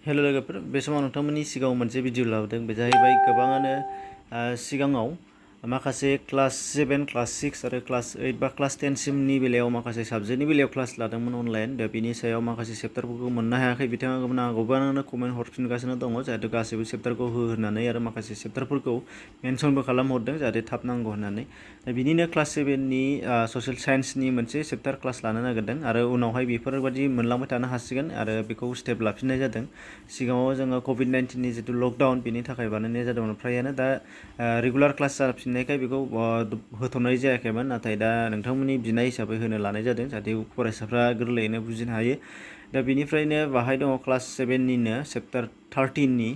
Hello लोगोफोर बे समाव नोंथांमोननि सिगाङाव मोनसे भिडिअ लाबोदों बे जाहैबाय गोबाङानो सिगाङाव माखासे क्लास 7 क्लास 6 आरो क्लास 8 बा क्लास 10 सिमनि बेलायाव माखासे साबजेक्टनि बेलायाव क्लास लादोंमोन अनलाइन दा बिनि सायाव माखासे चेप्टारफोरखौ मोननो हायाखै बिथांमोना गोबाङानो कमेन्ट हरफिनगासिनो दङ जाहाथे गासैबो चेप्टारखौ हो होननानै आरो माखासे चेप्टारफोरखौ मेनसनबो खालामहरदों जाहाथे थाब नांगौ होननानै दा बिनिनो क्लास 7नि ससियेल साइन्सनि मोनसे चेप्टार क्लास लानो नागिरदों आरो उनावहाय बेफोरबायदि मोनलांबाय थानो हासिगोन आरो बेखौ स्टेप लाफिननाय जादों सिगाङाव जोङो कोभिड-19नि जितु लकडाउन बेनि थाखाय बानायनाय जादोंमोन फ्रायानो दा रेगुलार क्लास जाफिननायखाय बेखौ होथ'नाय जायाखैमोन नाथाय दा नोंथांमोननि बिनाय हिसाबै होनो लानाय जादों जाहाथे फरायसाफ्रा गोरलैयैनो बुजिनो हायो दा बिनिफ्रायनो बाहाय दङ क्लास 7निनो चेप्टार 13नि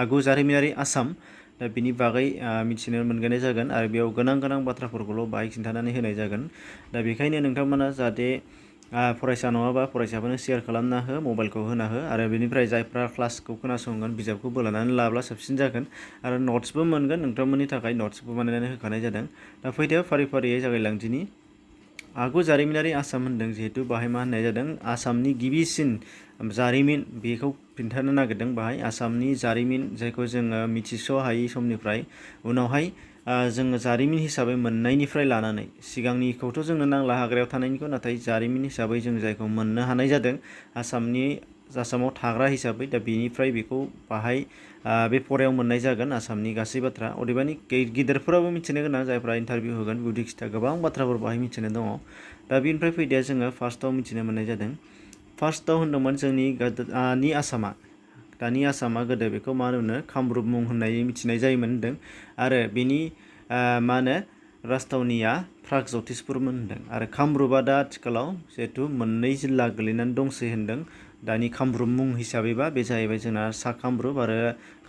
आगु जारिमिनारि आसाम दा बिनि बागै मिथिनो मोनगोनाय जागोन आरो बेयाव गोनां बाथ्राफोरखौल' बाहाय खिन्थानानै होनाय जागोन दा बेखायनो नोंथांमोना जाहाथे फरायसा नङाबा फरायसाफोरनो शेयार खालामना हो मबाइलखौ होना हो आरो बेनिफ्राय जायफ्रा क्लासखौ खोनासंगोन बिजाबखौ बोलानानै लाब्ला साबसिन जागोन आरो नट्सबो मोनगोन नोंथांमोननि थाखाय नट्सबो बानायनानै होखानाय जादों दा फैदो फारि फारियै जागायलांदिनि आगु जारिमिनारि आसाम होनदों जिहेतु बाहाय मा होननाय जादों आसामनि गिबिसिन जारिमिन बेखौ खिन्थानो नागिरदों बाहाय आसामनि जारिमिन जायखौ जोङो मिथिस' हायै समनिफ्राय उनावहाय जोङो जारिमिन हिसाबै मोननायनिफ्राय लानानै सिगांनिखौथ' जोंनो नांला हाग्रायाव थानायनिखौ नाथाय जारिमिन हिसाबै जों जायखौ मोननो हानाय जादों आसामाव थाग्रा हिसाबै दा बेनिफ्राय बेखौ बाहाय बे फरायाव मोननाय जागोन आसामनि गासै बाथ्रा अदेबानि गिदिरफोराबो मिथिनो गोनां जायफ्रा इन्टारभिउ होगोन गुदि खिथा गोबां बाथ्राफोर बाहाय मिथिनो दङ दा बेनिफ्राय फैदो जोङो फार्स्टआव मिथिनो मोननाय जादों फार्स्टआव होनदोंमोन जोंनि दानि आसामा गोदो बेखौ मा होनो कामरुप मुं होननानै मिथिनाय जायोमोन होनदों आरो बेनि मा होनो राजथावनिया प्रागज्यतिसपुरमोन होनदों आरो कामरुपआ दा आथिखालाव जिहेतु मोननै जिल्ला गोलैनानै दंसै होनदों दानि कामरुप मुं हिसाबैबा बे जाहैबाय जोंना सा कामरुप आरो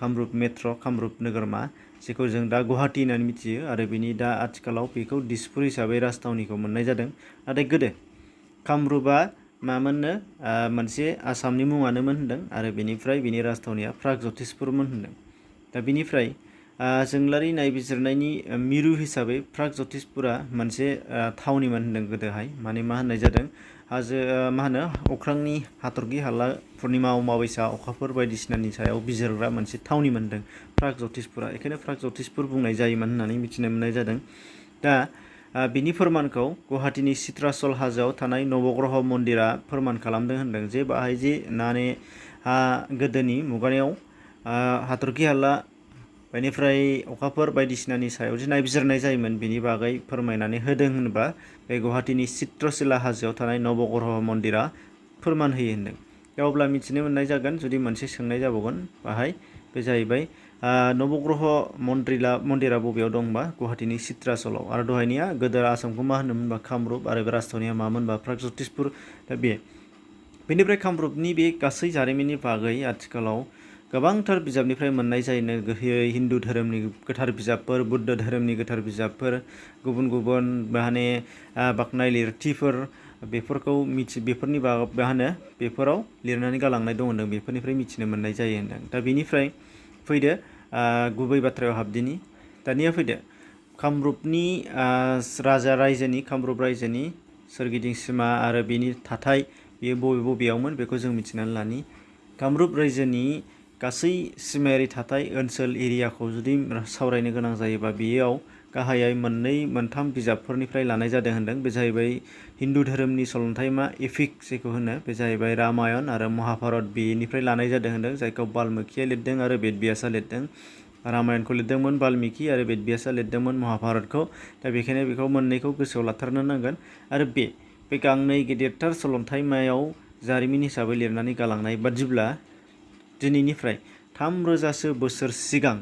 कामरुप मेट्र' कामरुप नोगोरमा जेखौ जों दा गुवाहाटि होननानै मिथियो आरो बेनि दा आथिखालाव बेखौ दिसपुर हिसाबै राजथावनिखौ मोननाय जादों नाथाय गोदो कामरुपआ मामोननो मोनसे आसामनि मुङानोमोन होनदों आरो बेनिफ्राय बेनि राजथावनिया प्रागज्यतिसपुरमोन होनदों दा बेनिफ्राय जोंलारि नायबिजिरनायनि मिरु हिसाबै प्रागज्यतिसपुरा मोनसे थावनिमोन होनदों गोदोहाय माने मा होननाय जादों हाजो मा होनो अख्रांनि हाथरखि हाला पुर्निमा अमाबैसा अखाफोर बायदिसिनानि सायाव बिजिरग्रा मोनसे थावनि मोनदों प्रागज्यतिसपुरा बेखायनो प्रागज्यतिसपुर बुंनाय जायोमोन होननानै मिथिनो मोननाय जादों दा बिनि फोरमानखौ गुवाहाटीनि चित्राचल हाजोआव थानाय नवग्रह मन्दिरा फोरमान खालामदों होनदों जे बाहाय जे माने गोदोनि मुगायाव हाथरखि हाला बेनिफ्राय अखाफोर बायदिसिनानि सायाव जे नायबिजिरनाय जायोमोन बेनि बागै फोरमायनानै होदों होनबा बे गुवाहाटीनि चित्रशिला हाजोआव थानाय नवग्रह मन्दिरा फोरमान होयो होनदों दा अब्ला मिथिनो मोननाय जागोन जुदि मोनसे सोंनाय जाबावगोन बाहाय बे जाहैबाय नवग्रह मन्दिरा बबेयाव दंबा गुवाहाटीनि चित्राचलाव आरो दहायनिया गोदो आसामखौ मा होनोमोनबा कामरुप आरो बे राजथावनिया मामोनबा प्रागज्यतिसपुर दा बेनिफ्राय कामरुपनि बे गासै जारिमिननि बागै आथिखालाव गोबांथार बिजाबनिफ्राय मोननाय जायो हिन्दु धोरोमनि गोथार बिजाबफोर बुद्ध धोरोमनि गोथार बिजाबफोर गुबुन माने बाख्नाय लिरथिफोर बेफोरखौ बेफोरनि बेफोराव लिरनानै गालांनाय दं होनदों बेफोरनिफ्राय मिथिनो मोननाय जायो होनदों दा बेनिफ्राय फैदो गुबै बाथ्रायाव हाबदिनि दानिया फैदो कामरुपनि कामरुप रायजोनि सोरगिदिं सिमा आरो बेनि थाथाय बेयो बबेयावमोन बेखौ जों मिथिनानै लानि कामरुप रायजोनि गासै सिमायारि थाथाय ओनसोल एरियाखौ जुदि सावरायनो गोनां जायोबा बेयाव गाहायै मोनथाम बिजाबफोरनिफ्राय लानाय जादों होनदों बे जाहैबाय हिन्दु धोरोमनि सलन्थाइमा एपिक जेखौ होनो बे जाहैबाय रामायण आरो महाभारत बेनिफ्राय लानाय जादों होनदों जायखौ बाल्मिकिया लिरदों आरो बेदव्यासआ लिरदों रामायणखौ लिरदोंमोन बाल्मिकि आरो बेदव्यासआ लिरदोंमोन महाभारतखौ दा बेखायनो बेखौ मोननैखौ गोसोआव लाथारनो नांगोन आरो बे गांनै गेदेरथार सलन्थाइमायाव जारिमिन हिसाबै लिरनानै गालांनाय बादिब्ला दिनैनिफ्राय 3,000 बोसोर सिगां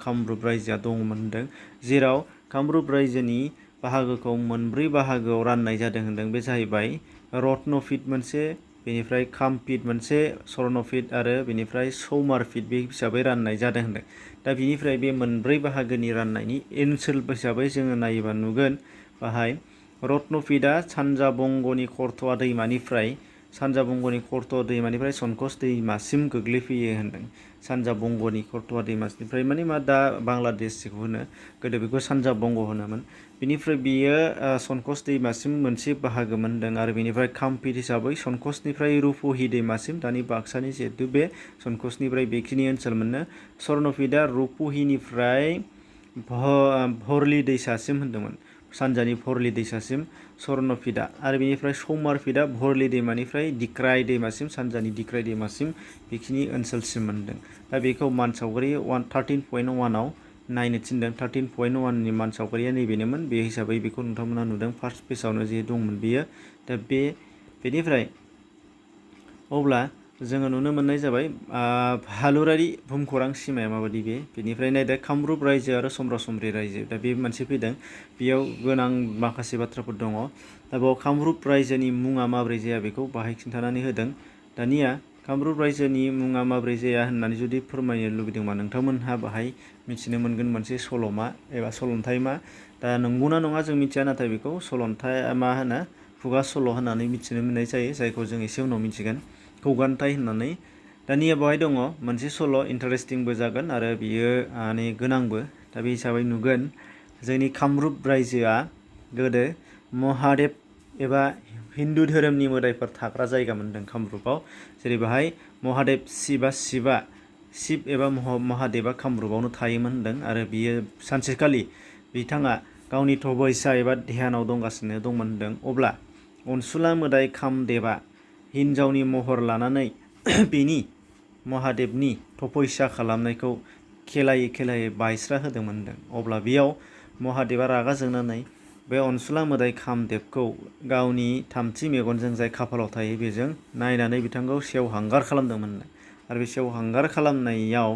कामरुप रायजोआ दङमोन होनदों जेराव कामरुप रायजोनि बाहागोखौ मोनब्रै बाहागोआव राननाय जादों होनदों बे जाहैबाय रत्नपीठ मोनसे बेनिफ्राय कामपीठ मोनसे स्वर्णपीठ आरो बेनिफ्राय सौमारपीठ बे हिसाबै राननाय जादों होनदों दा बेनिफ्राय बे मोनब्रै बाहागोनि राननायनि ओनसोल हिसाबै जोङो नायोबा नुगोन बाहाय रत्नपीठआ सानजा बंग'नि खरथ'वा दैमानिफ्राय सानजा बंग'नि करत'वा दैमानिफ्राय संकस दैमासिम गोग्लैफैयो होनदों। सानजा बंग'नि करत'वा दैमानिफ्राय माने मा दा बांलादेशखौ होनो, गोदो बेखौ सानजा बंग' होनोमोन। बिनिफ्राय बियो संकस दैमासिम मोनसे बाहागोमोन होनदों आरो बेनिफ्राय कामफिट हिसाबै संकसनिफ्राय रुपहि दैमासिम, दानि बाक्सानि जिहेतु बे संकसनिफ्राय बेखिनि ओनसोल मोननो। स्वर्णफिटआ रुपहिनिफ्राय भरलि दैसासिम होनदोंमोन, सानजानि भरलि दैसासिम स्वर्णफिटआ, आरो बेनिफ्राय सौमारफिटआ भरलि दैमानिफ्राय दिक्राय दैमासिम, सानजानि दिक्राय दैमासिम बेखिनि ओनसोलसिम मोनदों। दा बेखौ मानसावगारि 13.1 आव नायनो थिनदों। 13.1 नि मानसावगारिया नैबेनोमोन, बे हिसाबै बेखौ नोंथांमोना नुदों फार्स्ट पेजावनो जे दंमोन बेयो। दा बेनिफ्राय अब्ला जोङो नुनो मोननाय जाबाय हालुरारि भुमखौरां सिमाया माबायदि बेनिफ्राय नायदो कामरुप रायजो आरो समब्रा-समब्रि रायजो। दा बे मोनसे फैदों, बेयाव गोनां माखासे बाथ्राफोर दङ। दा बेयाव कामरुप रायजोनि मुङा माबोरै जाया बेखौ बाहाय खिन्थानानै होदों। दानिया कामरुप रायजोनि मुङा माबोरै जाया होननानै जुदि फोरमायनो लुबैदोंबा नोंथांमोनहा बाहाय मिथिनो मोनगोन मोनसे सल'मा एबा सलन्थाइमा। दा नंगौना नङा जों मिथिया, नाथाय बेखौ सलन्थाइ मा होनो खुगा सल' होननानै मिथिनो मोननाय जायो, जायखौ जों एसे उनाव मिथिगोन खौगान्थाइ होननानै। दानिया बेवहाय दङ मोनसे सल', इन्टारेस्टिंबो जागोन आरो बियो माने गोनांबो। दा बे हिसाबै नुगोन जोंनि कामरुप रायजोआ गोदो महादेब एबा हिन्दु धोरोमनि मोदायफोर थाग्रा जायगा मोनदों कामरुपाव। जेरै बेहाय महादेब शिब एबा महादेबा कामरुपावनो थायोमोन होनदों आरो बियो सानसेखालि बिथाङा गावनि तपस्या एबा ध्यानाव दंगासिनो दंमोन होनदों। अब्ला अनसुला मोदाय कामदेबा हिन्जावनि महर लानानै बेनि महादेबनि तपस्या खालामनायखौ खेलायै बायस्रा होदोंमोन होनदों। अब्ला बेयाव महादेबा रागा जोंनानै बे अनसुला मोदाय कामदेबखौ गावनि थामथि मेगनजों, जाय खाफालाव थायो, बेजों नायनानै बिथांखौ सेवहांगार खालामदोंमोन आरो बे सेवहांगार खालामनायाव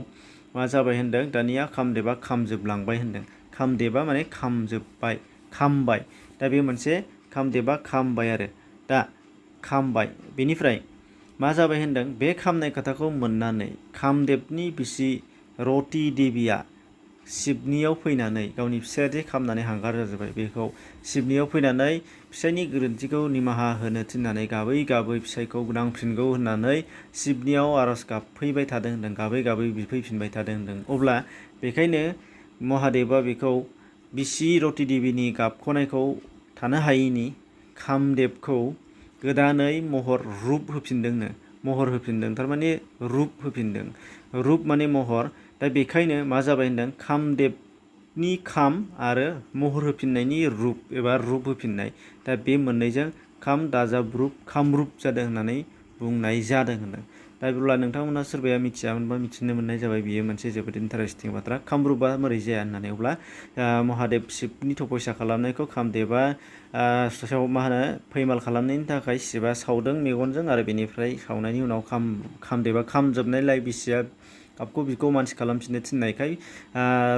मा जाबाय होनदों, दानिया कामदेबा खामजोबलांबाय होनदों। कामदेबा माने खामबाय। दा बे मोनसे कामदेबा खामबाय आरो दा खामबाय। बेनिफ्राय मा जाबाय होनदों, बे खामनाय खोथाखौ मोननानै कामदेबनि बिसि रति देबिया शिबनियाव फैनानै, गावनि फिसाया जे खामनानै हांगार जाजोब्बाय, बेखौ शिबनियाव फैनानै फिसायनि गोरोन्थिखौ निमाहा होनो थिननानै गाबै गाबै फिसायखौ नांफिनगौ होननानै शिबनियाव आरज गाबफैबाय थादों होनदों, गाबै गाबै बिफैफिनबाय थादों होनदों। अब्ला बेखायनो महादेबा बेखौ बिसि रति देबिनि गाबख'नायखौ थानो हायैनि कामदेबखौ गोदानै रुप होफिनदों, थारमाने रुप होफिनदों। रुप माने महर। दा बेखायनो मा जाबाय होनदों, कामदेबनि खाम आरो महर होफिननायनि रुप एबा रुप होफिननाय, दा बे मोननैजों खाम दाजाब रुप कामरुप जादों होननानै बुंनाय जादों होनदों। दा अब्ला नोंथांमोना सोरबाया मिथियामोनबा मिथिनो मोननाय जाबाय, बियो मोनसे जोबोद इन्टारेस्टिं बाथ्रा। कामरुपा बोरै जाया होननानै, अब्ला महादेब शिबनि तपस्या खालामनायखौ कामदेबा फैमाल खालामनायनि थाखाय शिबा सावदों मेगनजों, आरो बेनिफ्राय सावनायनि उनाव कामदेबा खामजोबनायलाय बिसिया गाबखौ बिखौ मानसि खालामफिननो थिननायखाय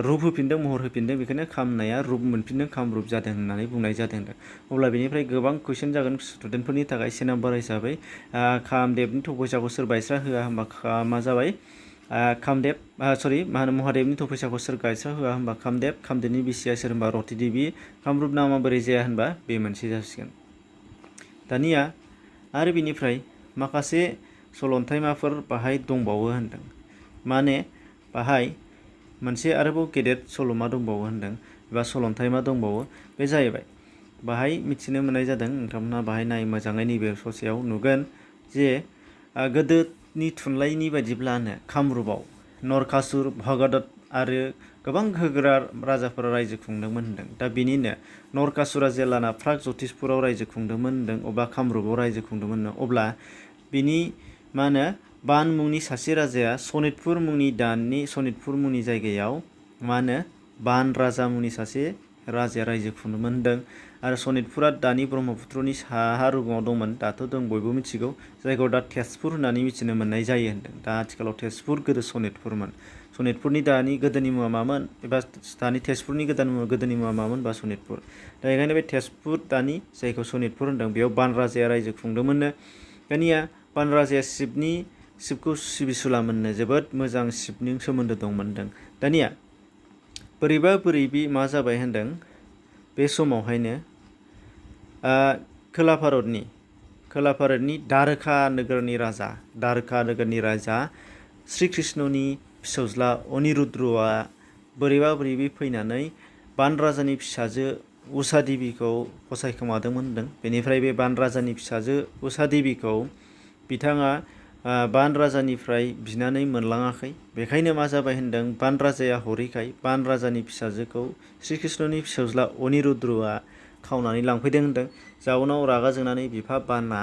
रुप होफिनदों, महर होफिनदों, बेखायनो खामनाया रुप मोनफिनदों, कामरुप जादों होननानै बुंनाय जादों। अब्ला बेनिफ्राय गोबां कुइसन जागोन स्टुडेन्टफोरनि थाखाय। से नाम्बार हिसाबै कामदेबनि तपस्याखौ सोर बायस्रा होआ होनबा मा जाबाय, महादेबनि तपस्याखौ सोर गायस्रा होआ होनबा कामदेबनि बिसिया सोर होनबा रति देबि। कामरुप नामा बोरै जाया होनबा बे मोनसे जासिगोन। दानिया आरो बिनिफ्राय माखासे सलन्थाइमाफोर बाहाय दंबावो होनदों, माने बाहाय मोनसे आरोबाव गेदेर सल'मा दंबावो होनदों एबा सलन्थाइमा दंबावो। बे जाहैबाय बाहाय मिथिनो मोननाय जादों, नोंथांमोनहा बाहाय नाय मोजाङै, नैबे ससेयाव नुगोन जे गोदोनि थुनलाइनि बायदिब्लानो कामरुपाव नरकासुर, भगदत्त आरो गोबां गोहोगोरा राजाफोरा रायजो खुंदोंमोन होनदों। दा बेनिनो नरकासुरा जेलाना प्राग ज्यतिसपुराव रायजो खुंदोंमोन होनदों, अब्ला कामरुपाव रायजो खुंदोंमोन, अब्ला बिनि बान मुंनि सासे राजाया सनितपुर मुंनि जायगायाव बान राजा मुंनि सासे राजाया रायजो खुंदोंमोन होनदों। आरो सनितपुरा दानि ब्रह्मपुत्रनि साहा रुगुङाव दंमोन, दाथ' दं बयबो मिथिगौ, जायखौ दा तेजपुर होननानै मिथिनो मोननाय जायो होनदों। दा आथिखालाव तेजपुर, गोदो सनितपुरमोन। सनितपुरनि गोदोनि मुङा मामोन, एबा दानि तेजपुरनि गोदोनि मुङा मामोन बा सनितपुर। दा बेखायनो बे तेजपुर दानि जायखौ सनितपुर होनदों, बेयाव बान राजाया रायजो खुंदोंमोननो। दानिया बान राजाया शिबखौ सिबिसुलामोननो, जोबोद मोजां शिबनि सोमोन्दो दंमोन होनदों। दानिया बोरैबि मा जाबाय होनदों, बे समावहायनो खोला भारतनि दारखा नोगोरनि राजा श्री कृष्णनि फिसौज्ला अनिरुद्रआ बोरैबा बोरैबि फैनानै बान राजानि फिसाजो उषा देवीखौ फसायखोमादोंमोन होनदों। बेनिफ्राय बे बान राजानि फिसाजो उषा देवीखौ बिथाङा बान राजानिफ्राय बिनानै मोनलाङाखै। बेखायनो मा जाबाय होनदों, बान राजाया हरैखाय बान राजानि फिसाजोखौ श्री कृष्णनि फिसौज्ला अनिरुद्रआ खावनानै लांफैदों होनदों। जाउनाव रागा जोंनानै बिफा बानआ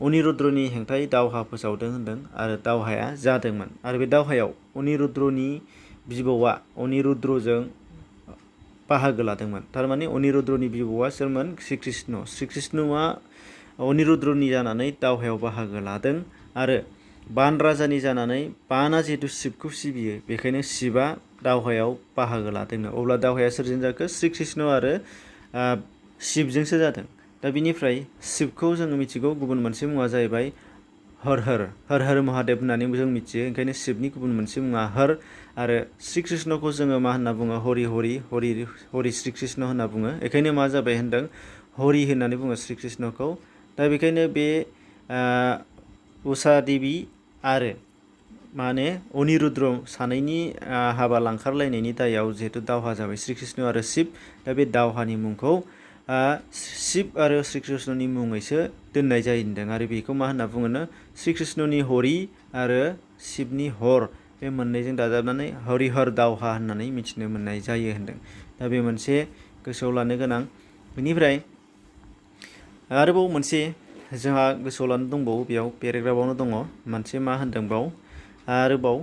अनिरुद्रनि हेंथायै दावहा फोसावदों होनदों आरो दावहाया जादोंमोन। आरो बे दावहायाव अनिरुद्रनि बिबौआ अनिरुद्रजों बाहागो लादोंमोन। थारमाने अनिरुद्रनि बिबौआ सोरमोन? श्री कृष्णआ अनिरुद्रनि जानानै दावहायाव बाहागो लादों आरो बान राजानि जानानै बाना जिहेतु शिबखौ सिबियो, बेखायनो शिबआ दावहायाव बाहागो लादोंनो। अब्ला दावहाया सोरजों जाखो? श्री कृष्ण आरो शिबजोंसो जादों। दा बिनिफ्राय शिबखौ जोङो मिथिगौ गुबुन मोनसे मुङा जाहैबाय हर हर महादेव होननानै जों मिथियो। ओंखायनो शिबनि गुबुन मोनसे मुङा हर आरो श्री कृष्णखौ जोङो मा होनना बुङो? हरि श्री कृष्ण होनना बुङो। बेखायनो मा जाबाय होनदों? हरि होननानै बुङो श्री कृष्णखौ। दा बेखायनो बे उषा देवी आरो माने अनिरुद्र सानैनि हाबा लांखारलायनायनि दायाव जिहेतु दावहा जाबाय श्री कृष्ण आरो शिब। दा बे दावहानि मुंखौ शिब आरो श्री कृष्णनि मुङैसो दोननाय जायो होनदों आरो बेखौ मा होनना बुङोनो? श्री कृष्णनि हरि आरो शिबनि हर, बे मोननैजों दाजाबनानै हरिहर दावहा होननानै मिथिनो मोननाय जायो होनदों। दा बे मोनसे गोसोआव लानो गोनां। बेनिफ्राय आरोबाव मोनसे जोंहा गोसोआव लानो दंबावो, बेयाव पेराग्राफावनो दङ मोनसे मा होनदों बाव आरोबाव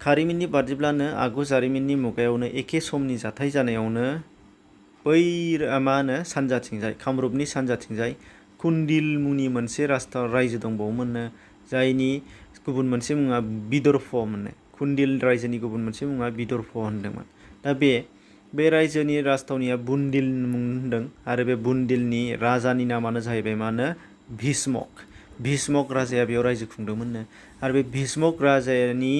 खारिमिननि बादिब्लानो आगु जारिमिननि मुगायावनो एखे समनि जाथाय जानायावनो बै मा होनो सानजाथिंजाय कामरुपनि सानजाथिंजाय कुन्दिल मुंनि मोनसे रायजो दंबावोमोननो, जायनि गुबुन मोनसे मुङा विदर्भ मोननो। कुन्दिल रायजोनि गुबुन मोनसे मुङा विदर्भ होनदोंमोन। दा बे रायजोनि राजथावनिया बुन्दिल मुं होनदों आरो बे बुन्दिलनि राजानि नामानो जाहैबाय मा होनो? भीष्मक राजाया बेयाव रायजो खुंदोंमोननो। आरो बे भीष्मक राजानि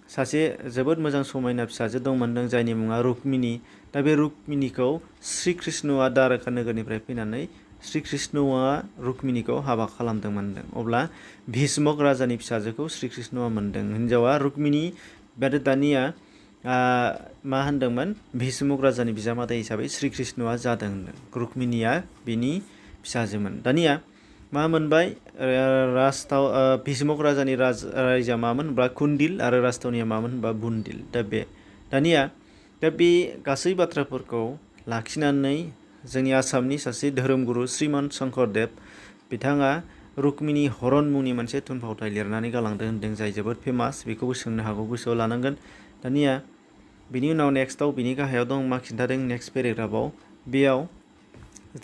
सासे जोबोद मोजां समायना फिसाजो दंमोननो, जायनि मुङा रुक्मिणी। दा बे रुक्मिणीखौ श्री कृष्णआ दारका नोगोरनिफ्राय फैनानै श्री कृष्णआ रुक्मिणीखौ हाबा खालामदोंमोन। अब्ला भीष्मक राजानि फिसाजोखौ श्री कृष्णआ मोनदों। हिन्जावा रुक्मिणी। आरो दानिया मा होनदोंमोन? भीष्मक राजानि बिजामादै हिसाबै श्री कृष्णआ जादों होनदों। रुक्मिणीया बिनि फिसाजोमोन। दानिया मा मोनबाय? भीष्मक राजानि रायजोआ मामोन होनबा कुन्दिल आरो राजथावनिया मामोन होनबा बुन्दिल। दा बे गासै बाथ्राफोरखौ लाखिनानै जोंनि आसामनि सासे धोरोमगुरु श्रीमान शंकरदेव बिथाङा रुक्मिणी हरन मुंनि मोनसे थुनफावथाय लिरनानै गालांदों होनदों, जाय जोबोद फेमास। बेखौबो सोंनो हागौ, गोसोआव लानांगोन। दानिया बिनि उनाव नेक्स्टआव बिनि गाहायाव दं मा खिन्थादों नेक्स्ट पेराग्राफाव, बेयाव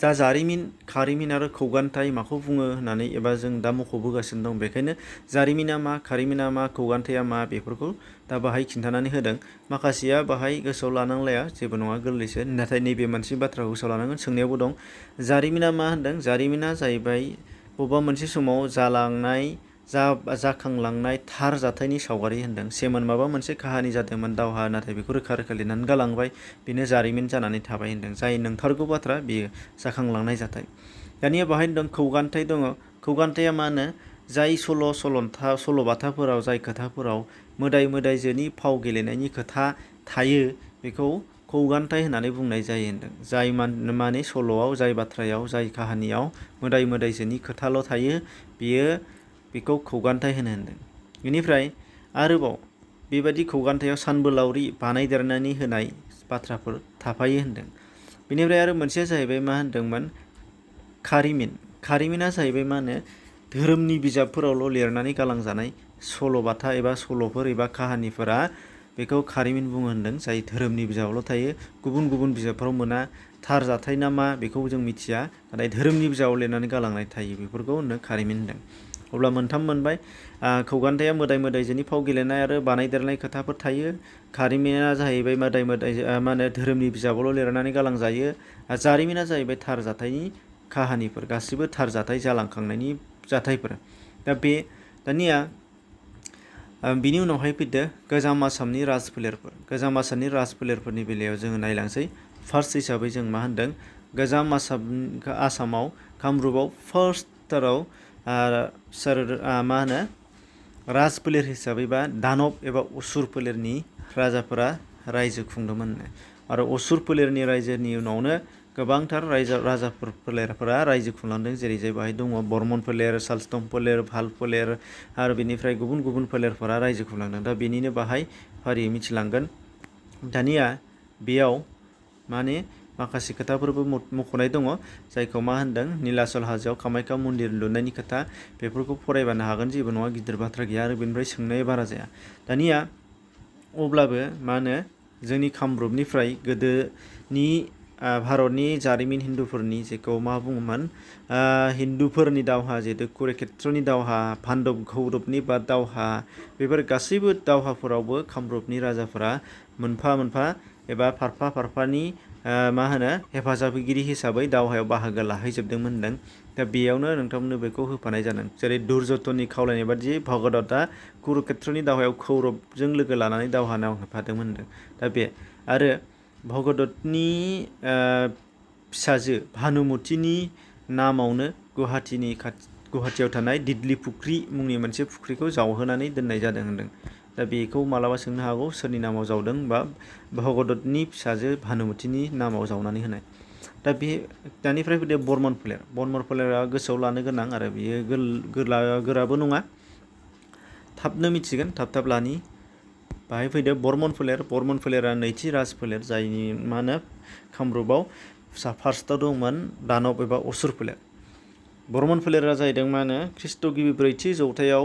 जा जारिमिन खारिमिन आरो खौगान्थाय माखौ बुङो होननानै एबा जों दा मख'बोगासिनो दं, बेखायनो जारिमिना मा, खारिमिना मा, खौगान्थाया मा, बेफोरखौ दा बाहाय खिन्थानानै होदों। माखासेया बाहाय गोसोआव लानांलाया, जेबो नङा, गोरलैसो। नाथाय नैबे मोनसे बाथ्राखौ गोसोआव लानांगोन, सोंनायावबो दं। जारिमिना मा होनदों? जारिमिना जाहैबाय बबेबा मोनसे समाव जाखांलांनाय थार जाथायनि सावगारि होनदों। सेमोन माबा मोनसे काहानि जादोंमोन दावहा, नाथाय बेखौ रोखा रोखा लिरनानै गालांबाय, बेनो जारिमिन जानानै थाबाय होनदों। जाय नंथारगौ बाथ्रा, बेयो जाखांलांनाय जाथाय। दानिया बाहाय दं खौगान्थाय दङ। खौगान्थाया मा होनो? जाय सल'बाथाफोराव, जाय खोथाफोराव मोदाय मोदायजोनि फाव गेलेनायनि खोथा थायो, बेखौ खौगान्थाय होननानै बुंनाय जायो होनदों। जाय माने सल'आव, जाय बाथ्रायाव, जाय काहानियाव मोदाय मोदायजोनि खोथाल' थायो, बेखौ खौगान्थाय होनदों। बेनिफ्राय आरोबाव बेबायदि खौगान्थायाव सानबोलावरि बानायदेरनानै होनाय बाथ्राफोर थाफायो होनदों। बेनिफ्राय आरो मोनसेया जाहैबाय मा होनदोंमोन? खारिमिना जाहैबाय मा होनो? धोरोमनि बिजाबफोरावल' लिरनानै गालांजानाय सल'बाथा एबा सल'फोर एबा काहानिफोरा बेखौ खारिमिन बुङो होनदों, जाय धोरोमनि बिजाबावल' थायो, गुबुन गुबुन बिजाबफोराव मोना। थार जाथाय ना मा बेखौ जों मिथिया, नाथाय धोरोमनि बिजाबाव लिरनानै गालांनाय थायो, बेफोरखौ होनो खारिमिन होनदों। अब्ला मोनथाम मोनबाय। खौगान्थाया मोदाय मोदायजोनि फाव गेलेनाय आरो बानायदेरनाय खोथाफोर थायो। खारिमिना जाहैबाय मा होनो? धोरोमनि बिजाबावल' लिरनानै गालांजायो। जारिमिना जाहैबाय थार जाथायनि काहानिफोर, गासिबो थार जाथाय जालांखांनायनि जाथायफोर। दानिया बिनि उनावहाय फैदो गोजाम आसामनि राजफोलेरफोर। गोजाम आसामनि राजफोलेरफोरनि बेलायाव जोङो नायलांसै। फार्स्ट हिसाबै जों मा होनदों? गोजाम आसामाव कामरुपआव फार्स्टथाराव मा होनो राज फोलेर हिसाबै बा दानब एबा असुर फोलेरनि राजाफोरा रायजो खुंदोंमोन आरो असुर फोलेरनि रायजोनि उनावनो गोबांथार राजाफोर फोलेरफोरा रायजो खुंलांदों जेरै बाहाय दङ बर्मन फोलेर, सालस्तम्भ फोलेर, भाल फोलेर आरो बेनिफ्राय गुबुन गुबुन फोलेरफोरा रायजो खुंलांदों। दा बेनिनो बाहाय फारियै मिथिलांगोन। दानिया बेयाव माने माखासे खोथाफोरबो मख'नाय दङ जायखौ मा होनदों नीलाचल हाजोआव कामाख्या मन्दिर लुनायनि खोथा बेफोरखौ फरायबानो हागोन, जेबो नङा, गिदिर बाथ्रा गैया आरो बेनिफ्राय सोंनाया बारा जाया। दानिया अब्लाबो मा होनो जोंनि कामरुपनिफ्राय गोदोनि भारतनि जारिमिन हिन्दुफोरनि जेखौ मा बुङोमोन हिन्दुफोरनि दावहा जिहेतु कुरुक्षेत्रनि दावहा, पान्डब कौरबनि बा दावहा, बेफोर गासैबो दावहाफोरावबो कामरुपनि राजाफोरा मोनफा मोनफा एबा फारफा फारफानि मा होनो हेफाजाबगिरि हिसाबै दावहायाव बाहागो लाहैजोबदोंमोन होनदों। दा बेयावनो नोंथांमोननो बेखौ होफानाय जादों। जेरै दुर्जधननि खावलायनाय बादियै भगदत्तआ कुरुक्षेत्रनि दावहायाव कौरबजों लोगो लानानै दावहा नांफादोंमोन होनदों। दा बे आरो भगदत्तनि फिसाजो भानुमतिनि नामावनो गुवाहाटियाव थानाय दिडली फुख्रि मुंनि मोनसे फुख्रिखौ जावहोनानै दोननाय जादों होनदों। दा बेखौ मालाबा सोंनो हागौ सोरनि नामाव जावदों बा भगदत्तनि फिसाजो भानुमतिनि नामाव जावनानै होनाय। दा बे दानिफ्राय फैदो बर्मन फोलेर। बर्मन फोलेरा गोसोआव लानो गोनां आरो बेयो गोराबो नङा, थाबनो मिथिगोन, थाब लानि। बाहाय फैदो बर्मन फोलेर। बर्मन फोलेरा नैथि राज फोलेर जायनि मा होनो कामरुपआव फार्स्टआव दंमोन दानब एबा असुर फोलेर। बर्मन फोलेरा जाहैदों मा होनो ख्रीष्ट गिबि ब्रैथि जौथायाव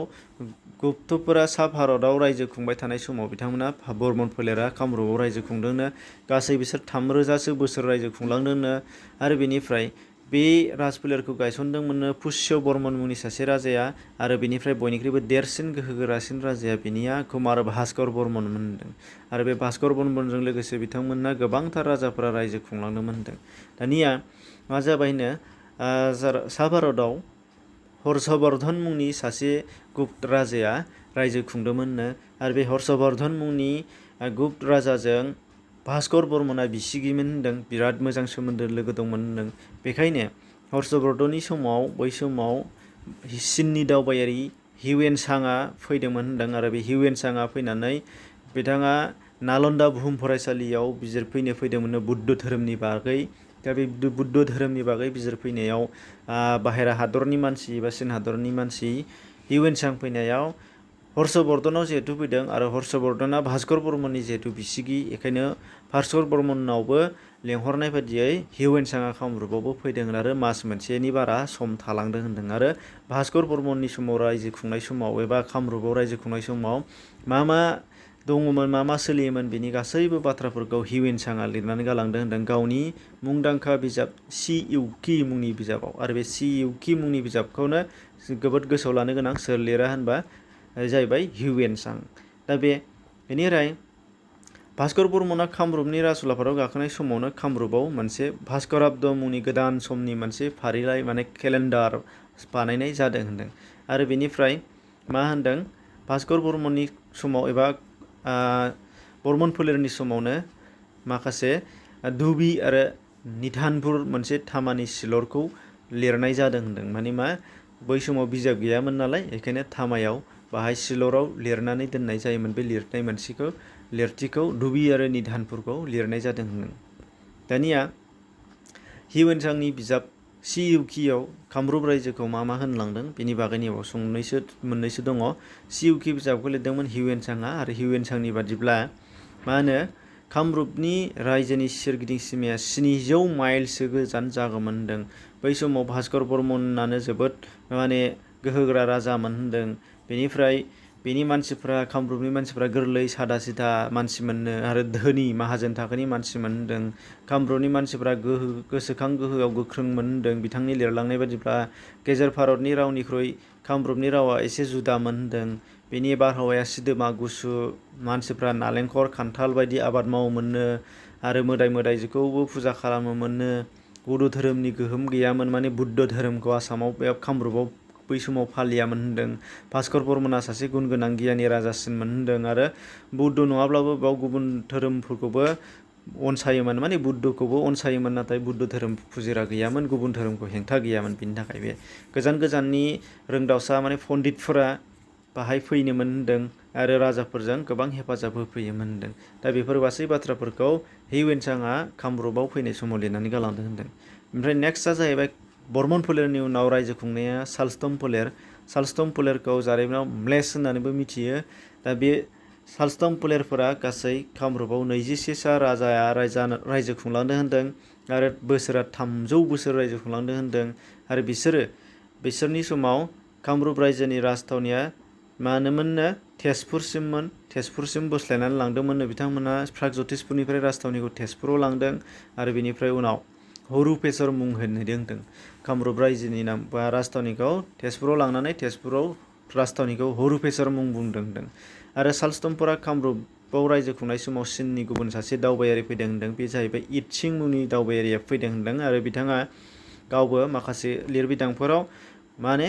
गुप्तफोरा सा भारतआव रायजो खुंबाय थानाय समाव बिथांमोना बर्मन फोलेरा कामरुपआव रायजो खुंदोंनो। गासै बिसोर 3000सो बोसोर रायजो खुंलांदोंनो आरो बेनिफ्राय बे राज फोलेरखौ गायसनदोंमोननो पुष्य बर्मन मुंनि सासे राजाया आरो बेनिफ्राय बयनिख्रुइबो देरसिन गोहोगोरासिन राजाया बिनिया कुमार भास्कर बर्मन होनदों आरो बे भास्कर बर्मनजों लोगोसे बिथांमोनना गोबांथार राजाफोरा रायजो खुंलांदोंमोन होनदों। दानिया मा जाबायनो सा भारतआव हर्षवर्धन मुंनि सासे गुप्त राजाया रायजो खुंदोंमोननो आरो बे हर्षवर्धन मुंनि गुप्त राजाजों भास्कर बर्मना बिसिगिमोन होनदों, बिराद मोजां सोमोन्दो लोगो दंमोन होनदों। बेखायनो हर्षवर्धननि समाव बै समाव चीननि दावबायारि हिउएनसांआ फैदोंमोन होनदों आरो बे हिउएनसांआ फैनानै बिथाङा नालन्दा बुहुम फरायसालियाव बिजिरफैनो फैदोंमोननो बुद्ध धोरोमनि बागै। दा बे बुद्ध धोरोमनि बागै बिजिरफैनायाव बाहेरा हादरनि मानसि एबा चीन हादरनि मानसि हिउएनसां फैनायाव हर्षवर्धनाव जिहेतु फैदों आरो हर्षवर्धना भास्कर बर्मननि जिहेतु बिसिगि, बेखायनो भास्कर बर्मनावबो लेंहरनाय बायदियै हिउएनसांआ कामरुपआवबो फैदों आरो मास मोनसेनि बारा सम थालांदों होनदों। आरो भास्कर बर्मननि समाव रायजो खुंनाय समाव एबा कामरुपआव रायजो खुंनाय समाव मा दङमोन, मा सोलियोमोन, बेनि गासैबो बाथ्राफोरखौ हिउएनसांआ लिरनानै गालांदों होनदों गावनि मुंदांखा बिजाब विई मुंनि बिजाबाव। आरो बे विई मुंनि बिजाबखौनो जोबोद गोसोआव लानो गोनां, सोर लिरा होनबा जाहैबाय हिउएनसां। दा बेनिफ्राय भास्कर बर्मना कामरुपनि राजउलाफादाव गाखोनाय समावनो कामरुपआव मोनसे भास्कराब्द मुंनि गोदान समनि मोनसे फारिलाइ माने केलेन्डार बानायनाय जादों होनदों। आरो बेनिफ्राय मा होनदों भास्कर बर्मननि समाव एबा बर्मन फोलेरनि समावनो माखासे धुबी आरो निधानपुर मोनसे तामानि सिलरखौ लिरनाय जादों होनदों। माने मा बै समाव बिजाब गैयामोन नालाय, बेखायनो तामायाव बाहाय सिलराव लिरनानै दोननाय जायोमोन। बे लिरनाय लिरथिखौ धुबी आरो निधानपुरखौ लिरनाय जादों होनदों। दानिया हिउएनसांनि बिजाब विईआव कामरुप रायजोखौ मा होनलांदों बेनि बागै नैबाव मोननैसो दङ। विई बिजाबखौ लिरदोंमोन हिउएनसांआ आरो हिउएनसांनि बादिब्ला मा होनो कामरुपनि रायजोनि सोरगिदिं सिमाया 700 माइलसो गोजान जागौमोन होनदों। बै समाव भास्कर बर्मनानो जोबोद माने गोहोगोरा राजामोन होनदों। बेनिफ्राय बेनि मानसिफ्रा कामरुपनि मानसिफ्रा गोरलै सादा सिदा मानसिमोननो आरो धोनि माहाजोन थाखोनि मानसिमोन होनदों। कामरुपनि मानसिफ्रा गोसोखां गोहोआव गोख्रोंमोन होनदों। बिथांनि लिरलांनाय बादिब्ला गेजेर भारतनि रावनिख्रुइ कामरुपनि रावा एसे जुदामोन होनदों। बेनि बारहावाया सिदोमा गुसु, मानसिफ्रा नालेंखर खान्थाल बायदि आबाद मावोमोननो आरो मोदाय मोदायजोखौबो फुजा खालामोमोननो। बड' धोरोमनि गोहोम गैयामोन, माने बुद्ध धोरोमखौ आसामाव बे कामरुपआव बै समाव फालियामोन होनदों। भास्कर बर्मना सासे गुन गोनां गियानि राजासिनमोन होनदों आरो बौद्ध नङाब्लाबो बेयाव गुबुन धोरोमफोरखौबो अनसायोमोन माने बुद्धखौबो अनसायोमोन नाथाय बुद्ध धोरोम फुजिग्रा गैयामोन गुबुन धोरोमखौ हेंथा गैयामोन बिनि थाखाय बे गोजान गोजाननि रोंदावसा माने पण्डितफोरा बाहाय फैनोमोन होनदों आरो राजाफोरजों गोबां हेफाजाब होफैयोमोन होनदों दा बेफोर गासै बाथ्राफोरखौ हिउएनसांआ कामरुपआव फैनाय समाव लिरनानै गालांदों होनदों ओमफ्राय नेक्स्टआ जाहैबाय बर्मन फोलेरनि उनाव रायजो खुंनाया सालस्तम फोलेरखौ जारिमिनाव म्लेस होननानैबो मिथियो दा बे सालस्तम फोलेरफोरा गासै कामरुपआव 21सा राजाया रायजो खुंलांदों होनदों आरो बोसोरा 300 बोसोर रायजो खुंलांदों होनदों आरो बिसोरनि समाव कामरुप रायजोनि राजथावनिया मानोमोननो तेजपुरसिम बोस्लायनानै लांदोंमोननो बिथांमोना प्रागज्यतिसपुरनिफ्राय राजथावनिखौ तेजपुराव लांदों आरो बेनिफ्राय उनाव हरुपेश्वर मुं होनदों कामरुप रायजोनि नाम बा राजथावनिखौ तेजपुराव लांनानै तेजपुराव राजथावनिखौ हरुपेश्वर मुं बुंदों आरो सालस्तमफोरा कामरुपआव रायजो खुंनाय समाव चीननि गुबुन सासे दावबायारि फैदों होनदों बे जाहैबाय इत्सिं मुंनि दावबायारिया फैदों होनदों आरो बिथाङा गावबो माखासे लिरबिदांफोराव माने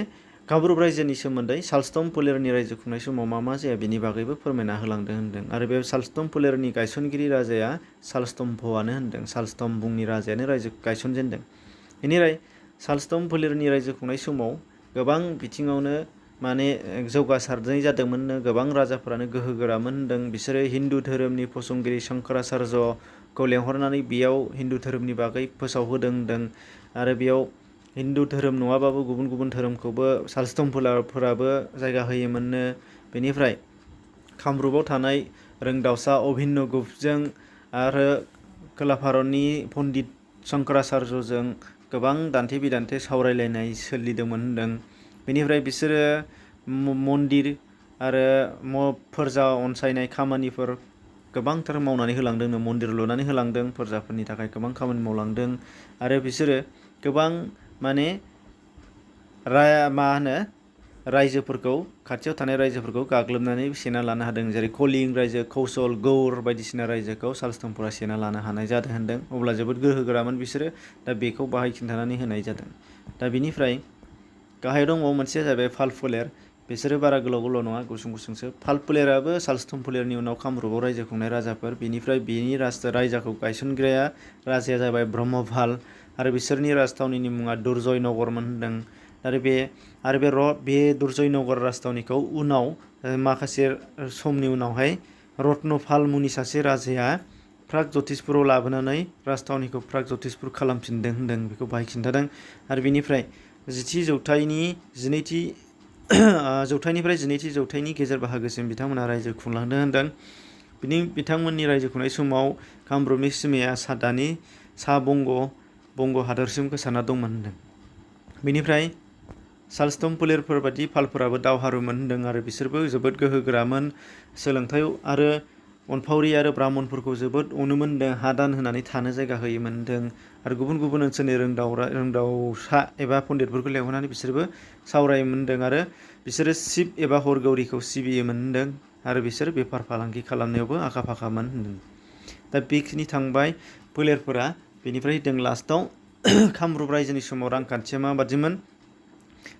कामरुप रायजोनि सोमोन्दै सालस्तम फोलेरनि रायजो खुंनाय समाव मा जाया बिनि बागैबो फोरमायना होलांदों होनदों आरो बे सालस्तम फोलेरनि गायसनगिरि राजाया सालस्तम्भआनो होनदों सालस्तम बुंनि राजायानो रायजो गायसनजेनदों बेनिफ्राय सालस्तम फोलेरनि रायजो खुंनाय समाव गोबां बिथिङावनो माने जौगासारनाय जादोंमोननो गोबां राजाफोरानो गोहोगोरामोन होनदों बिसोरो हिन्दु धोरोमनि फसंगिरि शंकराचार्यखौ लेंहरनानै बेयाव हिन्दु धोरोमनि बागै फोसावहोदों होनदों आरो बेयाव हिन्दु धोरोम नङाबाबो गुबुन गुबुन धोरोमखौबो सालस्तम फोलेरफोराबो जायगा होयोमोननो बेनिफ्राय कामरुपआव थानाय रोंदावसा अभिन्नगुप्तजों आरो खोला भारतनि पण्डित शंकराचार्यजों गोबां दान्थे बिदान्थे सावरायलायनाय सोलिदोंमोन होनदों बेनिफ्राय बिसोरो मन्दिर आरो फोरजा अनसायनाय खामानिफोर गोबांथार मावनानै होलांदोंनो मन्दिर लुनानै होलांदों फोरजाफोरनि थाखाय गोबां खामानि मावलांदों आरो बिसोरो गोबां माने रायजोफोरखौ खाथियाव थानाय रायजोफोरखौ गाग्लोबनानै सेना लानो हादों जेरै कलिंग रायजो कौशल गौर बायदिसिना रायजोखौ सालस्तमफोरा सेना लानो हानाय जादों होनदों अब्ला जोबोद गोहोगोरामोन बिसोरो दा बेखौ बाहाय खिन्थानानै होनाय जादों दा बिनिफ्राय गाहायाव दंबावो मोनसेया जाहैबाय पाल फोलेर बिसोरो बारा गोलाव नङा गुसुंसो पाल फोलेराबो सालस्तम फोलेरनि उनाव कामरुपआव रायजो खुंनाय राजाफोर बेनिफ्राय बेनि रायजाखौ गायसनग्राया राजाया जाबाय ब्रह्मपाल आरो बिसोरनि राजथावनिनि मुङा दुर्जय नगरमोन होनदों आरो बे दुर्जय नगर राजथावनिखौ उनाव माखासे समनि उनावहाय रत्नपाल मुंनि सासे राजाया प्रागज्यतिसपुराव लाबोनानै राजथावनिखौ प्रागज्यतिसपुर खालामफिनदों होनदों बेखौ बाहाय खिन्थादों आरो बेनिफ्राय 12निफ्राय 12 जौथाइनि गेजेर बाहागोसिम बिथांमोना रायजो खुंलांदों होनदों बिथांमोननि रायजो खुंनाय समाव कामरुपनि सिमाया दानि सा बंग हादरसिम गोसारना दंमोन होनदों बेनिफ्राय सालस्तम फोलेरफोर बायदि पालफोराबो दावहारुमोन होनदों आरो बिसोरबो जोबोद गोहोगोरामोन सोलोंथाइ आरो अनफावरि आरो ब्राह्मणफोरखौ जोबोद अनोमोन होनदों हा दान होनानै थानो जायगा होयोमोन होनदों आरो गुबुन गुबुन ओनसोलनि रोंदावसा एबा पण्डितफोरखौ लेंहरनानै बिसोरबो सावरायोमोन होनदों आरो बिसोरो शिब एबा हरगौरीखौ सिबियोमोन होनदों आरो बिसोर बेफार फालांगि खालामनायावबो आखा फाखामोन होनदों दा बेखिनि थांबाय फोलेरफोरा बेनिफ्राय जों लास्टआव कामरुप रायजोनि समाव रांखान्थिया माबादिमोन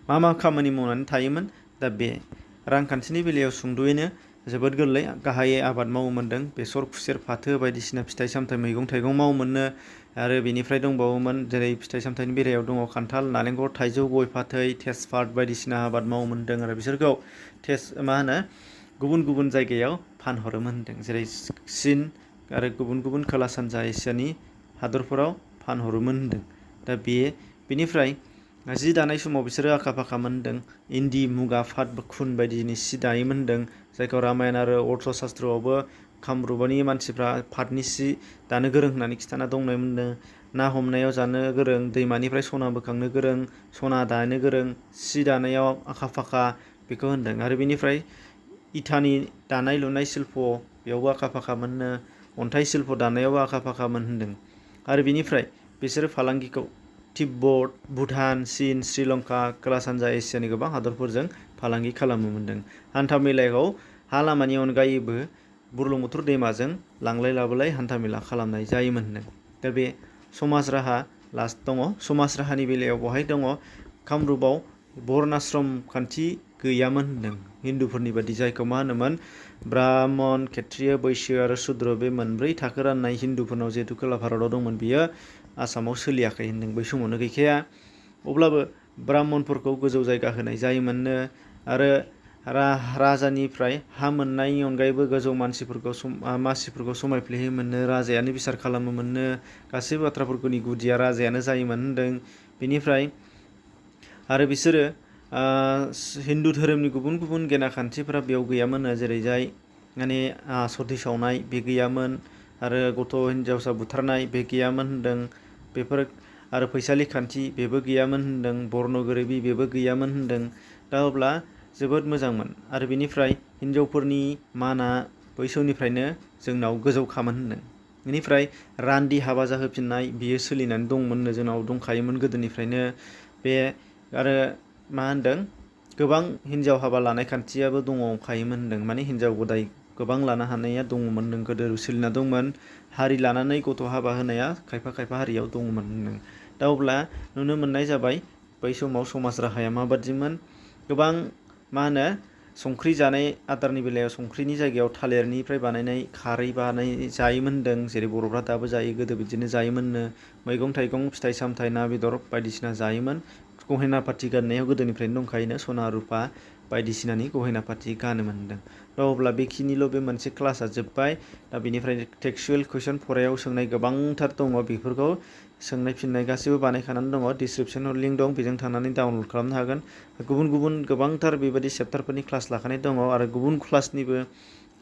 मा खामानि मावनानै थायोमोन दा बे रांखान्थिनि बेलायाव सुंद'यैनो जोबोद गोरलै गाहायै आबाद मावोमोनदों बेसर खुसेर फाथो बायदिसिना फिथाइ सामथाइ मैगं थाइगं मावोमोननो आरो बेनिफ्राय दंबावोमोन जेरै फिथाइ सामथाइनि बेलायाव दङ खान्थाल नालेंखर थाइजौ गय फाथै तेजपात बायदिसिना आबाद मावोमोनदों आरो बिसोरखौ गुबुन गुबुन जायगायाव फानहरोमोन होनदों जेरै चीन आरो गुबुन गुबुन खोला सानजा एसियानि हादरफोराव फानहरोमोन होनदों दा बेनिफ्राय जि दानाय समाव बिसोरो आखा फाखामोन होनदों इन्दि मुगा फात खुन बायदिनि सि दायोमोन होनदों जायखौ रामायण आरो अर्थशास्त्रआवबो कामरुपनि मानसिफ्रा फातनि सि दानो गोरों होननानै खिन्थाना दंनाय मोनदों ना हमनायाव जानो गोरों दैमानिफ्राय सना बोखांनो गोरों सना दानो गोरों सि दानायाव आखा फाखा बेखौ होनदों आरो बेनिफ्राय इटानि दानाय लुनाय शिल्प बेयावबो आखा फाखामोननो अन्थाइ शिल्प दानायावबो आखा फाखामोन होनदों आरो बेनिफ्राय बिसोरो फालांगिखौ तिब्बत भुटान चीन श्रीलंका खोला सानजा एसियानि गोबां हादरफोरजों फालांगि खालामनो मोनदों हान्था मेलायाव हा लामानि अनगायैबो बुरलुंबुथुर दैमाजों लांलाय लाबोलाय हान्था मेला खालामनाय जायोमोन होनदों दा बे समाज राहा लास्ट दङ समाज राहानि बेलायाव बहाय दङ कामरुपआव बर्नाश्रम खान्थि गैयामोन होनदों हिन्दुफोरनि बादि जायखौ मा होनोमोन ब्राह्मण क्षत्रिय बैश्य आरो शूद्र बे मोनब्रै थाखो राननाय हिन्दुफोरनाव जिहेतु खोला भारताव दंमोन बियो आसामाव सोलियाखै होनदों बै समावनो गैखाया अब्लाबो ब्राह्मणफोरखौ गोजौ जायगा होनाय जायोमोननो आरो राजानिफ्राय हा मोननायनि अनगायैबो गोजौ मासिफोरखौ समायफ्लेहोयोमोननो राजायानो बिसार खालामोमोननो गासैबो बाथ्राफोरनि गुदिया राजायानो जायोमोन होनदों बेनिफ्राय आरो बिसोरो हिन्दु धोरोमनि गुबुन गुबुन गेना खान्थिफोरा बेयाव गैयामोननो जेरैजाय माने सति सावनाय बे गैयामोन आरो गथ' हिन्जावसा बुथारनाय बे गैयामोन होनदों बेफोर आरो फैसालि खान्थि बेबो गैयामोन होनदों बर्ण गोरोबि बेबो गैयामोन होनदों दा अब्ला जोबोद मोजांमोन आरो बेनिफ्राय हिन्जावफोरनि माना बै समनिफ्रायनो जोंनाव गोजौखामोन होनदों बेनिफ्राय रान्दि हाबा जाहोफिननाय बियो सोलिनानै दंमोननो जोंनाव दंखायोमोन गोदोनिफ्रायनो बे आरो मा होनदों गोबां हिन्जाव हाबा लानाय खान्थियाबो दंखायोमोन होनदों माने हिन्जाव गदाय गोबां लानो हानाया दंमोन होनदों गोदो सोलिना दंमोन हारि लानानै गथ' हाबा होनाया खायफा खायफा हारियाव दंमोन होनदों दा अब्ला नुनो मोननाय जाबाय बै समाव समाज राहाया माबादिमोन गोबां मा होनो संख्रि जानाय आदारनि बेलायाव संख्रिनि जायगायाव थालिरनिफ्राय बानायनाय खारै जायोमोन होनदों जेरै बर'फ्रा दाबो जायो गोदो बिदिनो जायोमोननो मैगं थाइगं फिथाइ सामथाइ ना बेदर बायदिसिना जायोमोन गहेना पाथि गाननायाव गोदोनिफ्रायनो दंखायोनो सना रुपा बायदिसिनानि गहेना पाथि गानोमोन होनदों दा अब्ला बेखिनिल' बे मोनसे क्लासआ जोब्बाय दा बेनिफ्राय टेक्सुयेल कुइसन फरायाव सोंनाय गोबांथार दङ बेफोरखौ सोंनाय फिननाय गासैबो बानायखानानै दङ डिसक्रिपसनाव लिंक दं बेजों थांनानै डाउनलड खालामनो हागोन गुबुन गुबुन गोबांथार बेबायदि चेप्टारफोरनि क्लास लाखानाय दङ आरो गुबुन क्लासनिबो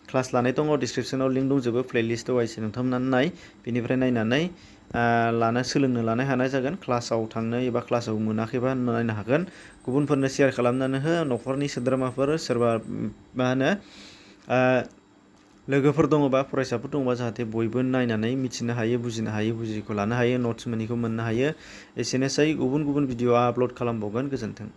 क्लास लानाय दङ डिसक्रिपसनाव लिंक दंजोबो प्लेलिस्टआव आइसि नोंथांमोना नाय बेनिफ्राय नायनानै सोलोंनो लानो हानाय जागोन क्लासाव थांनो एबा क्लासाव मोनाखैबा नायनो हागोन गुबुनफोरनो शेयार खालामनानै हो न'खरनि सोद्रोमाफोर सोरबा मा होनो लोगोफोर दङबा फरायसाफोर दङबा जाहाथे बयबो नायनानै मिथिनो हायो बुजिनो हायो बुजिखौ लानो हायो नट्स मोनैखौ मोननो हायो एसेनोसै गुबुन गुबुन भिडिअ आपल'ड खालामबावगोन गोजोन्थों।